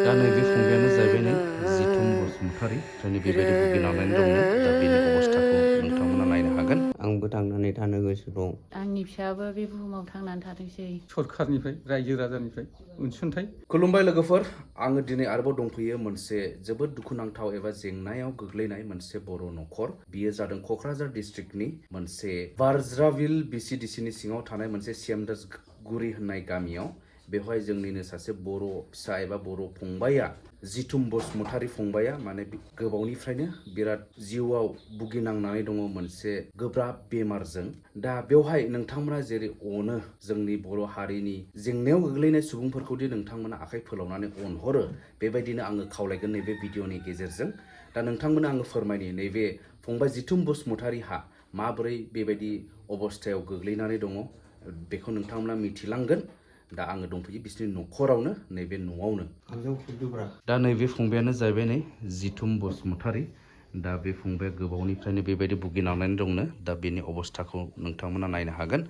दा नैबे फंबायानो जाहैबाय नै जिथुम बसुमतारी ओंखायनो बेबायदि भुगिनांनानै दंनो दा बेनि अबस्थाखौ नोंथांमोना नायनो हागोन। आंबो थांनानै थानो गोसो दं। आंनि फिसायाबो बे बुहुमाव थांनानै थाथोंसै। सरखारनिफ्राय रायजो राजानिफ्राय अनसुंथाइ। खुलुमबाय लोगोफोर, आङो दिनै आरोबाव दंफैयो मोनसे जोबोद दुखुनांथाव एबा जेंनायाव गोग्लैनाय मोनसे बर' न'खर। बियो जादों क'क्राझार डिस्ट्रिक्टनि मोनसे बारज्राविल बिसिडिसिनि सिङाव थानाय मोनसे सेमदासगुरि होननाय गामियाव। बेवहाय जोंनिनो सासे बर' फिसा एबा बर' फंबाया जिथुम बसुमतारी फंबाया माने गोबावनिफ्रायनो बिराद जिउआव भुगिनांनानै दङ मोनसे गोब्राब बेमारजों। दा बेवहाय नोंथांमोना जेरै अनो जोंनि बर' हारिनि जेंनायाव गोग्लैनाय सुबुंफोरखौदि नोंथांमोना आखाइ फोलावनानै अनहरो, बेबायदिनो आङो खावलायगोन नैबे भिडिअनि गेजेरजों। दा नोंथांमोना आङो फोरमायनि नैबे फंबाय जिथुम बसुमतारीहा माबोरै बेबायदि अबस्थायाव गोग्लैनानै दङ बेखौ नोंथांमोना मिथिलांगोन। दा आङो दंफैयो बिसोरनि न'खरावनो, नैबे न'आवनो। दा नैबे फंबायानो जाहैबाय नै जिथुम बसुमतारी। दा बे फंबाया गोबावनिफ्रायनो बेबायदि भुगिनांनानै दंनो दा बेनि अबस्थाखौ नोंथांमोना नायनो हागोन।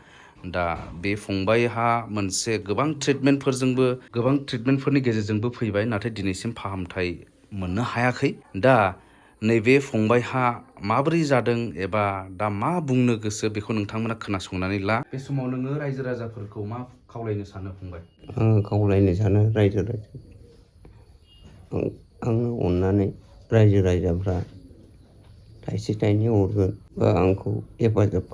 दा बे फंबायहा मोनसे गोबां ट्रिटमेन्टफोरनि गेजेरजोंबो फैबाय, नाथाय दिनैसिम फाहामथाय मोननो हायाखै। दा नैबे फंबायहा माबोरै जादों एबा दा मा बुंनो गोसो बेखौ नोंथांमोना खोनासंनानै ला। बे समाव नोङो रायजो राजाफोरखौ मा खावलायनो सानो फंबाय? आङो खावलायनो सानो रायजो राजा आंनो अननानै रायजो राजाफ्रा थाइसे थाइनै हरगोन बा आंखौ हेफाजाब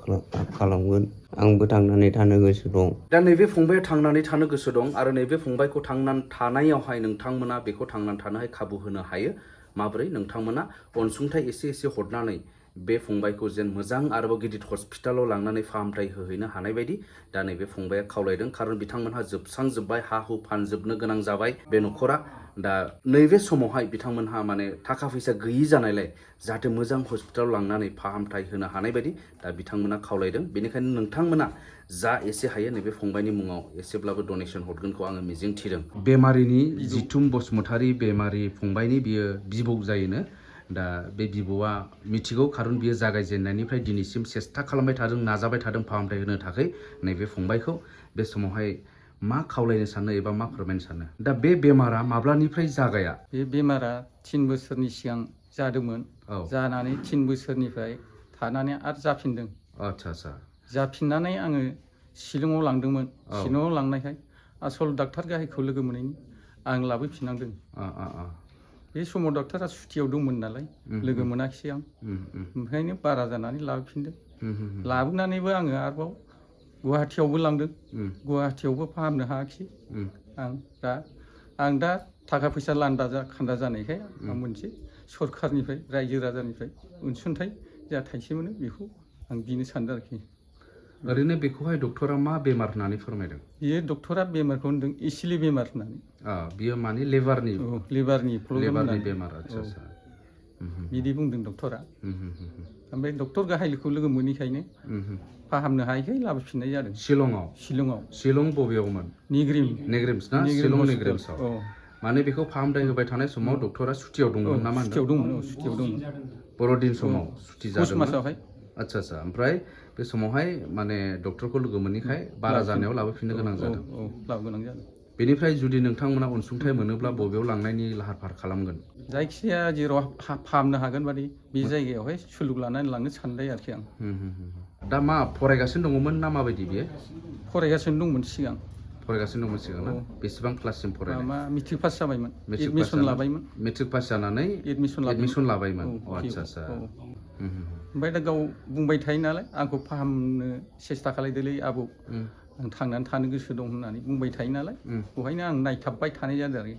खालामगोन। आंबो थांनानै थानो गोसो दं। दा नैबे फंबाया थांनानै थानो गोसो दं आरो नैबे फंबायखौ थांनानै थानायावहाय नोंथांमोना बेखौ थांनानै थानोहाय खाबु होनो हायो। माबोरै? नोंथांमोना अनसुंथाइ एसे एसे हरनानै बे फंबायखौ जेन मोजां आरोबाव गिदिर हस्पिटालाव लांनानै फाहामथाय होहैनो हानाय बायदि दा नैबे फंबाया खावलायदों। खारन बिथांमोनहा जोबस्रांजोब्बाय, हा हु फानजोबनो गोनां जाबाय बे न'खरा। दा नैबे समावहाय बिथांमोनहा माने थाखा फैसा गैयि जानायलाय जाहाथे मोजां हस्पिटालाव लांनानै फाहामथाय होनो हानाय बायदि दा बिथांमोना खावलायदों। बेनिखायनो नोंथांमोना जा एसे हायो नैबे फंबायनि मुङाव एसेब्लाबो डनेसन हरगोनखौ आङो मिजिं थिदों। बेमारिनि जिथुम बसुमतारी बेमारि फंबायनि बियो बिबौ जायोनो। दा बे बिबौआ मिथिगौ, खारन बियो जागायजेननायनिफ्राय दिनैसिम सेस्था खालामबाय थादों, नाजाबाय थादों फाहामथाय होनो थाखाय नैबे फंबायखौ। बे समावहाय मा खावलायनो सानो एबा मा फोरमायनो सानो? दा बे बेमारा माब्लानिफ्राय जागाया? बे बेमारा 3 बोसोरनि सिगां जादोंमोन। जानानै 3 बोसोरनिफ्राय थानानै आरो जाफिनदों। आच्छा। जाफिननानै आङो शिलंआव लांदोंमोन। शिलंआव लांनायखाय आसल डाक्टार गाहायखौ लोगो मोनैनि आं लाबोफिननांदों। बे समाव डाक्टारा सुटियाव दंमोन नालाय लोगो मोनाखिसै आं। ओंखायनो बारा जानानै लाबोफिनदों। लाबोनानैबो आङो आरोबाव गुवाहाटियावबो लांदों। गुवाहाटियावबो फाहामनो हायाखिसै आं दा थाखा फैसा लान्दा खान्दा जानायखाय आं मोनसे सरखारनिफ्राय रायजो राजानिफ्राय अनसुंथाइ जा थाइसे मोनो बेखौ आं बिनो सानदों आरोखि। ओरैनो बेखौहाय डक्टरा मा बेमार होननानै फोरमायदों? बियो डक्टरा बेमारखौ होनदों इसिलि बेमार होननानै। बियो माने लेबारनि प्रब्लेम बेमार। आच्छा। बिदि बुंदों डक्टरा। ओमफ्राय डक्टर गाहायखौ लोगो मोनैखायनो फाहामनो हायैखाय लाबोफिननाय जादों। शिलंआव। शिलं बबेयावमोन? नेग्रिम्स ना? शिलं नेग्रिम्सआव। माने बेखौ फाहामथाय होबाय थानाय समाव डक्टरा सुटियाव दंमोन ना मा होनदों? सुटियाव दंमोन। बर'दिन समाव सुटि जादोंमोन। मासावहाय। आच्छा। ओमफ्राय बे समावहाय माने डक्टरखौ लोगो मोनैखाय बारा जानायाव लाबोफिननो गोनां जादों। लाबोनो गोनां जादों। बेनिफ्राय जुदि नोंथांमोना अनसुंथाइ मोनोब्ला बबेयाव लांनायनि लाहार फाहार खालामगोन? जायखिजाया जेराव फाहामनो हागोन बादि बे जायगायावहाय सुलुग लानानै लांनो सानबाय आरोखि आं। दा मा फरायगासिनो दङमोन ना माबायदि बियो? फरायगासिनो दंमोन सिगां। ना? बेसेबां क्लाससिम फरायनाय? मेट्रिक पास जाबायमोन। एडमिसन लाबायमोन। मेट्रिक पास जानानै एडमिसन लाबायमोन। आच्छा। ओमफ्राय दा गाव बुंबाय थायो नालाय आंखौ फाहामनो सेस्था खालायदोलै आबौ, आं थांनानै थानो गोसो दं होननानै बुंबाय थायो नालाय बेवहायनो आं नायथाबबाय थानाय जादों आरोखि।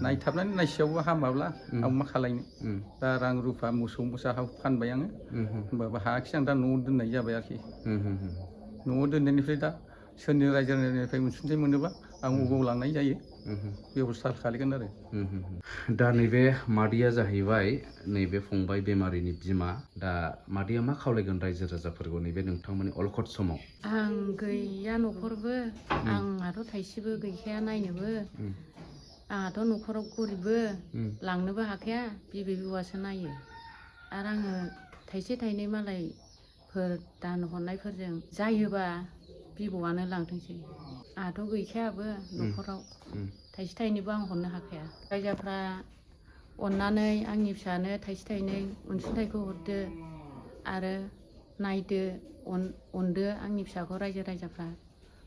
नायथाबनानै नायसेयावबो हामाब्ला आं मा खालायनो। दा रां रुफा मोसौ मोसा फानबाय आङो। होमबाबो हायाखिसै आं दा न'आव दोननाय जाबाय आरोखि। न'आव दोननायनिफ्राय दा सोरनि रायजो राजानिफ्राय अनसुंथाइ मोनोबा आं अबाव लांनाय जायो बेब'स्था खालायगोन आरो। दा नैबे मादैया जाहैबाय नैबे फंबाय बेमारिनि बिमा। दा मादैया मा खावलायगोन रायजो राजाफोरखौ नैबे नोंथांमोननि अलखद समाव? आं गैया न'खरबो, आंहाथ' थाइसेबो गैखाया नायनोबो। आंहाथ' न'खराव गरिबबो, लांनोबो हाखाया, बिबै बिबौआसो नायो। आरो आङो थाइसे थाइनै मालायफोर दान हरनायफोरजों जायोबा बिबौआनो लांथोंसै। आंहाथ' गैखायाबो न'खराव। थाइसे थाइनैबो आं हरनो हाखाया रायजोफ्रा अननानै आंनि फिसानो थाइसे थाइनै अनसुंथाइखौ हरदो आरो नायदो अनदो आंनि फिसाखौ रायजो राजाफ्रा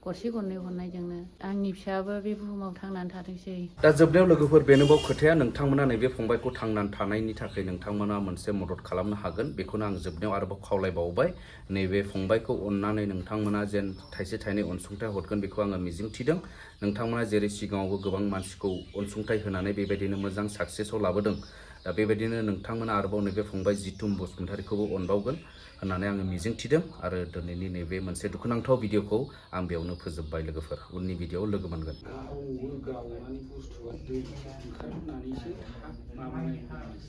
गरसे गरनै हरनायजोंनो आंनि फिसायाबो बे बुहुमाव थांनानै थाथोंसै। दा जोबनायाव लोगोफोर बेनोबाव खोथाया नोंथांमोना नैबे फंबायखौ थांनानै थानायनि थाखाय नोंथांमोना मोनसे मदद खालामनो हागोन बेखौनो आं जोबनायाव आरोबाव खावलायबावबाय नैबे फंबायखौ अननानै नोंथांमोना जेन थाइसे थाइनै अनसुंथाइ हरगोन बेखौ आङो मिजिंथिदों। नोंथांमोना जेरै सिगाङावबो गोबां मानसिखौ अनसुंथाइ होनानै बेबायदिनो मोजां साक्सेसआव लाबोदों दा बेबायदिनो नोंथांमोना आरोबाव नैबे फंबाय जितुम बसुमतारीखौबो अनबावगोन होननानै आङो मिजिंथिदों आरो दिनैनि नैबे मोनसे दुखुनांथाव भिडिअखौ आं बेयावनो फोजोबबाय लोगोफोर उननि भिडिअआव लोगो मोनगोन।